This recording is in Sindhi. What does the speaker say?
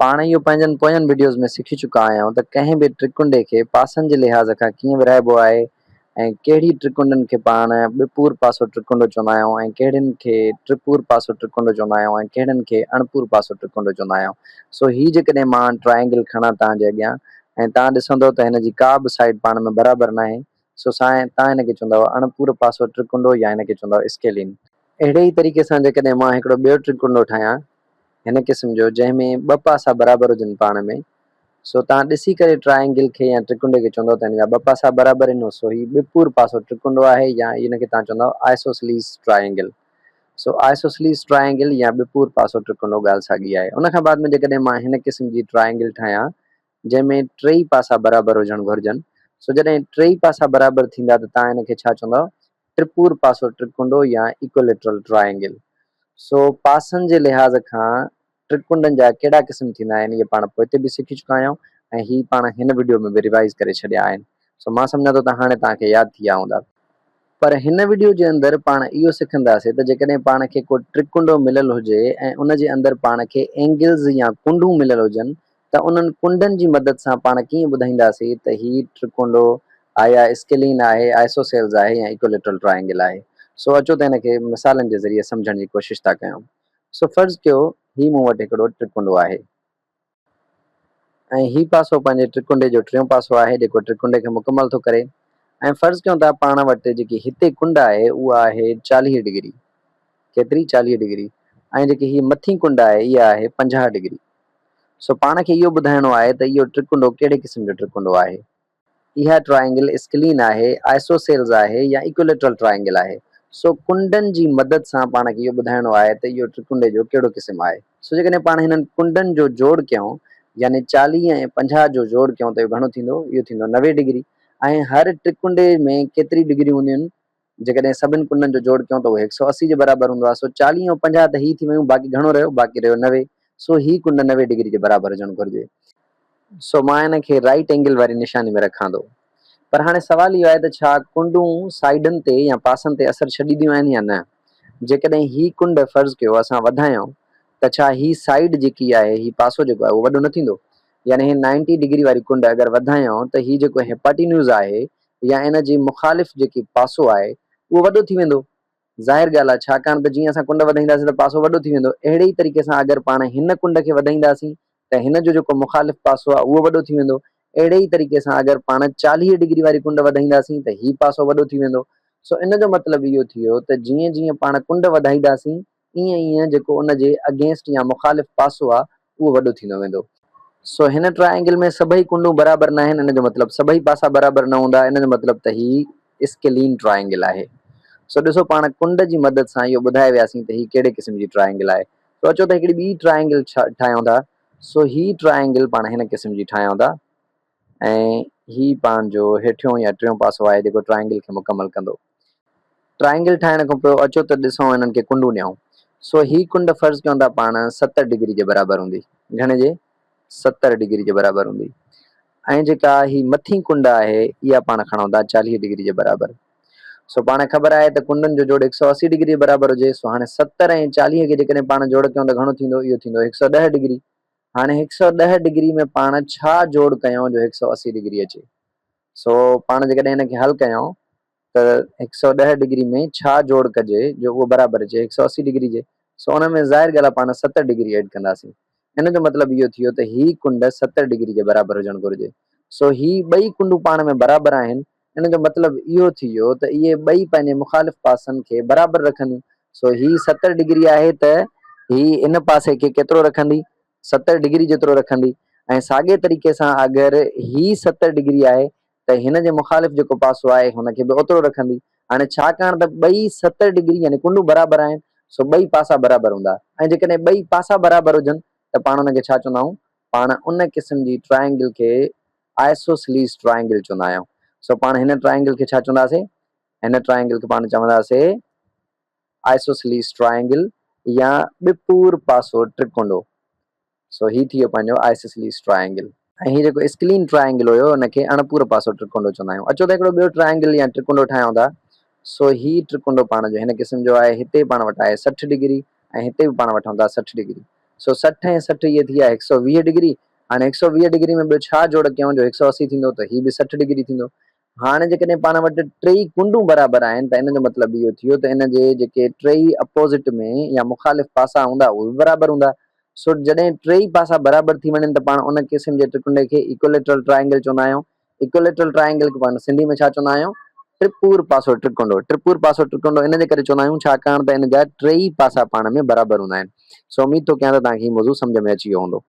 پاڻ اهو پنهنجن پوين وڊيوز ۾ سکي چڪا آهيون ته ڪنهن به ٽرڪنڊي کي پاسن جي لحاظ کان ڪيئن ورهائبو آهي ۽ ڪهڙي ٽرڪنڊن کي پاڻ ٻپور پاسو ٽرڪنڊو چوندا آهيون ۽ ڪهڙين کي ٽپور پاسو ٽرڪنڊو چوندا آهيون ۽ ڪهڙن کي اڻپور پاسو ٽرڪنڊو چوندا آهيون. سو هي جيڪڏهن مان ٽرائينگل کڻان توهان جي اڳيان ۽ توهان ڏسندو ته هن جي ڪا به سائيڊ پاڻ ۾ برابر ناهي سو سائين توهان هن کي چوندؤ اڻپور پاسو ٽرڪنڊو يا هن کي چوندؤ اسڪيلين. اهڙي ئي طريقي سان جيڪڏهن مان هڪڙو ٻيو ٽرڪنڊو ٺاهيان هن قسم جو جنهن ۾ ٻه پاسا برابر هجن پاڻ ۾ سو توهان ڏسي ڪري ٽرائينگل کي يا ٽرڪنڊي کي چوندؤ ته هن جا ٻه پاسا برابر آهن سو هي ٻپور پاسو ٽرڪنڊو آهي يا ان کي توهان چوندؤ آئسوسليز ٽرائينگل سو آئسوسليز ٽرائينگل يا ٻپور پاسو ٽرڪنڊو ڳالهه ساڳي آهي ان کان بعد ۾ جيڪڏهن مان هن قسم جي ٽرائينگل ٺاهيان جنهن ۾ ٽيئي پاسا برابر هجڻ گهرجن سو جڏهن ٽيئي پاسا برابر ٿيندا ته توهان هن کي ڇا چوندؤ ٽپور پاسو ٽرڪنڊو يا ايڪوليٽرل ٽرائينگل. سو پاسن جي لحاظ کان ٽرڪنڊن جا ڪهڙا قسم ٿيندا آهن اهي پاڻ پوئتي به سکي چڪا آهيون ۽ هي پاڻ هن وڊيو ۾ به ريوائيز ڪري ڇڏيا آهن. سو مان سمجهان ٿو ته هاڻي توهان کي ياد ٿي ويا هوندا. پر هن وڊيو جي اندر پاڻ اهو سکنداسي ته جيڪڏهن پاڻ کي ڪو ٽرڪنڊو مليل هجي ۽ ان جي اندر پاڻ کي اينگلز يا ڪنڊون مليل هجن ته انهن ڪنڊن جي مدد سان پاڻ ڪيئن ٻڌائينداسين ته هي ٽرڪونڊو آيا اسڪلين آهي، آئسوسيلز آهي يا ايڪوليٽرل ٽرائينگل آهي. سو اچو ته هن کي مثالن جي ذريعي سمجهڻ جي ڪوشش ٿا ڪيون. سو فرض ڪيو هي مون وٽ هڪڙو ٽرڪونڊو آهي. ۽ هي پاسو پنهنجي ٽرڪونڊي جو ٽيون پاسو آهي جيڪو ٽرڪونڊي کي مڪمل ٿو ڪري. ۽ فرض ڪيون ٿا پاڻ وٽ جيڪي هتي ڪنڊ آهي اها آهي 40 ڊگري. ڪيتري؟ 40 ڊگري. ۽ جيڪي هي مٿين ڪنڊ آهي اها آهي 50 ڊگري. سو پاڻ کي اهو ٻڌائڻو آهي ته اهو ٽرڪنڊو ڪهڙي قسم جو ٽرڪنڊو آهي. اها ٽرائينگل اسڪلين آهي، آئسوسيلز آهي يا ايڪوليٽرل ٽرائينگل آهي. سو ڪنڊن جي مدد سان پاڻ کي اهو ٻڌائڻو آهي ته اهو ٽرڪنڊي جو ڪهڙو قسم آهي. سو جيڪڏهن پاڻ هنن ڪنڊن جو جوڙ ڪيون يعني 40 ۽ 50 جو جوڙ ڪيون ته اهو گهڻو ٿيندو؟ اهو ٿيندو 90 ڊگري ۽ هر ٽرڪنڊي ۾ ڪيتري ڊگريون هونديون آهن؟ جيڪڏهن سڀن ڪنڊن جو جوڙ ڪيون ته اهو هڪ سئو 80 جي برابر هوندو آهي، سو 40 ۽ 50 ته هي ٿي ويون، باقي گهڻو رهيو؟ باقي رهيو 90، سو هي ڪنڊ 90 ڊگري جي برابر هجڻ گهرجي. سو مان ان کي رائيٽ اينگل واري نشاني ۾ رکان ٿو. پر هاڻي سوال اهو آهي ته ڇا ڪنڊون سائيڊن تي يا پاسن تي اثر ڇڏينديون آهن يا نه؟ جيڪڏهن هي ڪنڊ فرض ڪيو اسان وڌايون ته ڇا هي سائيڊ جيڪي آهي، هي پاسو جيڪو آهي اهو وڏو نه ٿيندو؟ يعني هي 90 ڊگري واري ڪنڊ اگر وڌايون ته هي جيڪو هيپاٽينيوز آهي يا ان جي مخالف جيڪي پاسو آهي اهو وڏو ٿي ويندو. ظاهر ڳالهه آهي ڇاڪاڻ ته جيئن اسان ڪنڊ وڌائينداسين ته پاسو وڏو ٿي ويندو. اهڙي ئي طريقي سان اگر پاڻ هن ڪنڊ کي وڌائينداسين ته هن جو جيڪو مخالف پاسو آهي اهو وڏو ٿي ويندو. اهڙي ئي طريقي سان اگر پاڻ 40 ڊگري واري ڪنڊ وڌائينداسين ته هي پاسو وڏو ٿي ويندو. سو ان جو مطلب اهو ٿي ويو ته جيئن جيئن پاڻ ڪنڊ وڌائينداسين ايئن ايئن جيڪو ان جي اگينسٽ يا مخالف پاسو آ اهو وڏو ٿيندو ويندو. سو هن ٽرائينگل ۾ سڀئي ڪنڊون برابر ناهن ان جو مطلب سڀئي پاسا برابر نه هوندا ان جو مطلب ته هي اسڪلين ٽرائينگل آهي. سو ڏسو پاڻ ڪنڊ جي مدد سان اهو ٻڌائي وياسين ته هي ڪهڙي قسم جي ٽرائينگل آهي. سو اچو ته هڪڙي ٻي ٽرائينگل ٺاهيون ٿا. سو هي ٽرائينگل پاڻ هن قسم جي ٺاهيون ٿا ۽ هي پاڻ جو هيٺيون يا ٽيون پاسو آهي جيڪو ٽرائينگل کي مڪمل ڪندو. ٽرائينگل ٺاهڻ کان پوء اچو ته ڏسون انهن کي ڪنڊون ڏيون. سو هي ڪنڊ فرض ڪيون ٿا پاڻ 70 ڊگري جي برابر هوندي. گهڻي جي؟ 70 ڊگري جي برابر هوندي. ۽ جيڪا هي مٿين ڪنڊ آهي اها پاڻ کڻون ٿا 40 ڊگري جي برابر. سو پاڻ خبر آهي ته ڪنڊن جو جوڙ 180 ڊگري جي برابر هجي. سو هاڻي 70 ۽ 40 کي جيڪڏهن پاڻ جوڙ ڪيون ته گهڻو ٿيندو؟ اهو ٿيندو 110 ڊگري. هاڻي 110 ڊگري ۾ پاڻ ڇا جوڙ ڪيون جو 180 ڊگري اچي؟ سو پاڻ جيڪڏهن هن کي حل ڪيون ته 110 ڊگري ۾ ڇا جوڙ ڪجي جو اهو برابر اچي 180 ڊگري جي؟ سو ان ۾ ظاهر ڳالهه آهي پاڻ 70 ڊگري ايڊ ڪنداسين. ان جو مطلب اهو ٿيو ته هي ڪنڊ 70 ڊگري جي برابر هجڻ گهرجي. سو هي ٻئي ڪنڊون پاڻ ۾ برابر آهن ان جو مطلب اهو ٿي ويو ته اهي ٻئي پنهنجي مخالف پاسن کي برابر رکنديون. سو هي 70 ڊگري آهي ته هي ان پاسي کي ڪيترو رکندي؟ 70 ڊگري جيترو رکندي ۽ ساڳئي طريقي سان اگر هي 70 ڊگري آهي ته هن جي مخالف جيڪو پاسو آهي هن کي به اوترو رکندي. هاڻي ڇاڪاڻ ته ٻئي 70 ڊگري يعني ڪنڊون برابر آهن سو ٻئي پاسا برابر هوندا ۽ جيڪڏهن ٻئي پاسا برابر هجن ته پاڻ ان کي ڇا چوندا آهيون؟ پاڻ ان قسم جي ٽرائينگل کي آئسوسليز ٽرائينگل چوندا آهيون. سو پاڻ هن ٽرائينگل کي ڇا چونداسين؟ هن ٽرائينگل کي پاڻ چونداسين آئسوسليز ٽرائينگل يا ٻپور پاسو ٽرڪونڊو. سو هي ٿي ويو پنهنجو آئسوسليز ٽرائينگل. ۽ هي جيڪو اسڪلين ٽرائينگل هيو ان کي اڻپور پاسو ٽرڪونڊو چوندا آهيون. اچو ته هڪڙو ٻيو ٽرائينگل يا ٽرڪونڊو ٺاهيون ٿا. سو هي ٽرڪونڊو پاڻ جو هن قسم جو آهي. هتي پاڻ وٽ آهي 60 ڊگري ۽ هتي به پاڻ وٺون ٿا 60 ڊگري. سو 60 ۽ 60 اهي ٿي ويا 120 ڊگري. هاڻي 120 ڊگري ۾ ٻيو ڇا جوڙ ڪيون جو 180 ٿيندو ته هي به 60 ڊگري ٿيندو. هاڻي جيڪڏهن پاڻ وٽ ٽيئي ڪنڊون برابر آهن ته ان جو مطلب اهو ٿيو ته ان جي جيڪي ٽيئي اپوزٽ ۾ يا مخالف پاسا هوندا اهي به برابر هوندا. سو جڏهن ٽيئي پاسا برابر ٿي وڃن ته پاڻ ان قسم جي ٽرڪنڊي کي ايڪوليٽرل ٽرائينگل چوندا آهيون. ايڪوليٽرل ٽرائينگل کي پاڻ سنڌي ۾ ڇا چوندا آهيون؟ ٽرپور پاسو ٽرڪنڊو. ٽرپور پاسو ٽرڪنڊو ان جي ڪري چوندا آهيون ڇاڪاڻ ته ان جا ٽيئي پاسا پاڻ ۾ برابر هوندا آهن. سو اميد ٿو ڪيان ته توهان کي هي موضوع سمجهه ۾ اچي ويو هوندو.